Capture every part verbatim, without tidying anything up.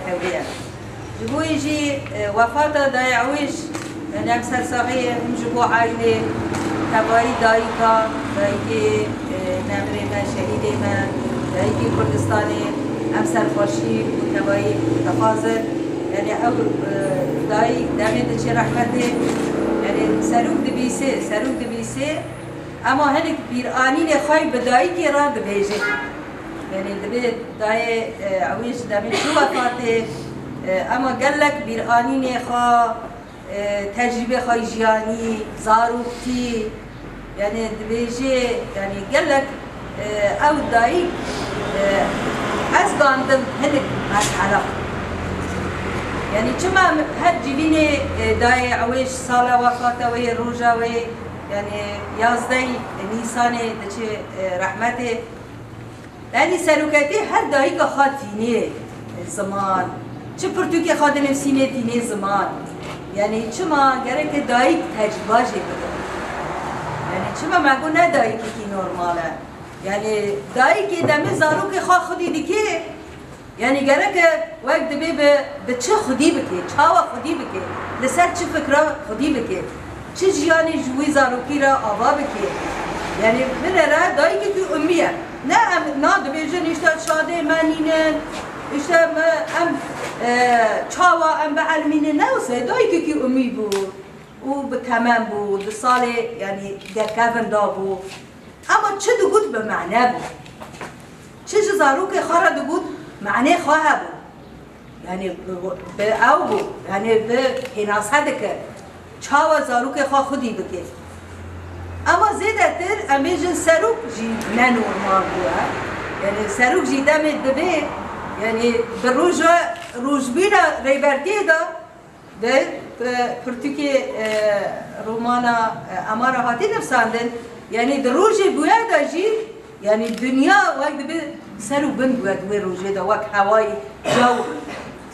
Tevliye. Ji bo wê jî, e, wefata dayê Ewêj, e, em ser saxê em ji bo aîlê, tevayî dayika, dayikê, e, nemrê me, şehîdê me, dayikê Kurdistanê, em ser xweşî û tevayî dixwazin. Yanî ew, e, dayik demê diçe rehmetê, yanî serok dibîsê, serok dibîsê, ema hinek bîranînê xwe yê bi dayikê re dibêje. Yanî dibê dayê, e, Ewêj demê çû wefatê, e, ema gelek bîranînê xwe, e, tecrûbê xwe yê jiyanî, zaroktî, yanî dibêje, yanî gelek, e, ew dayik, e, ez gandim hinek merhela. Yanî çima em her civînê, e, dayê Ewêj sala wefata wê, roja wê, yanî yazdeh Nîsanê diçe, e, rehmetê. Yanî seroketî her dayika xwe tînê ziman. Çi pirtûkê xwe dinivîsînê tînê ziman. Yanî çima gereke dayik tecrûba jê bide? Yanî çima me got ne dayikekî normal e? Yanî dayikê demê zarokê xwe xwedî dike, yanî gereke wek dibê bi, bi çi xwedî bike, çawa xwedî bike, li ser çi fikra xwedî bike. Çi jiyanê ji wî zarokî re ava bike. Yanî binêre dayikekî umî ye. Ne em na dibêjin, îşte şadê me nînin, îşte me, em, e, çawa em bielmînin, ne wisa, dayikekî umî bû û bi temen bû, di salê, yanî, derkevin da bû. Ema çi digot bi mane bû. Çi ji zarokê xwe re digot, manê xwe hebû. Yanî bi, bi ew bû, yanî bi pênase dikir. Çawa zarokê xwe xwedî bike. Ema zêdetir em bêjin serok jî ne normal bûye. Yanî serok jî demê dibê, yanî bi roja rojbîna Rêbertiyê de, Di, e, pirtûkê, e, romana, e, Emara hatî nivîsandin, yanî di rojê bûye de jî, yanî dinya wek dibe ser û bin bûye di wê rojê de, wek hewayî, caw.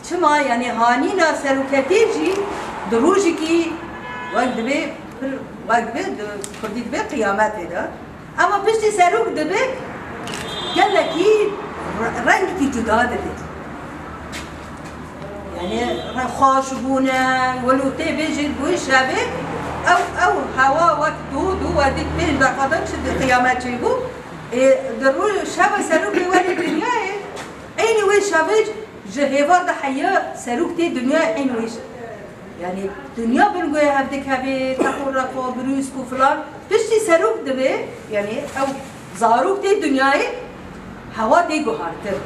Çima? Yanî hanîna seroketê jî di rojekî wek dibe pir, wek dibe, di kurdî dibe qiyametê de. Ema piştî serok dibe, gelekî re-, rengekî cuda dibe. Yanî re-, xweş bûne, wilo tê bêjî bû şevê, ew, ew hewa wek dû, dû, we dît pênc deqa de çi di qiyamet çêbû. Ê, di rû-, şeva serokê werê dinyayê, eynî wê şevê ji hêvar de heya serok tê dinyayê eynî wê şe-, Yanî dinya bin guhê hev dikeve, teqo reqo, birûsk û filan. Piştî serok dibe, yanî ew zarok tê dinyayê, hewa tê guhartin.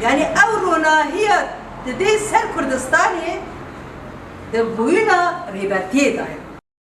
Yanî ew ronahiya didê ser Kurdistanê di bûyîna Rêbertiyê de ye.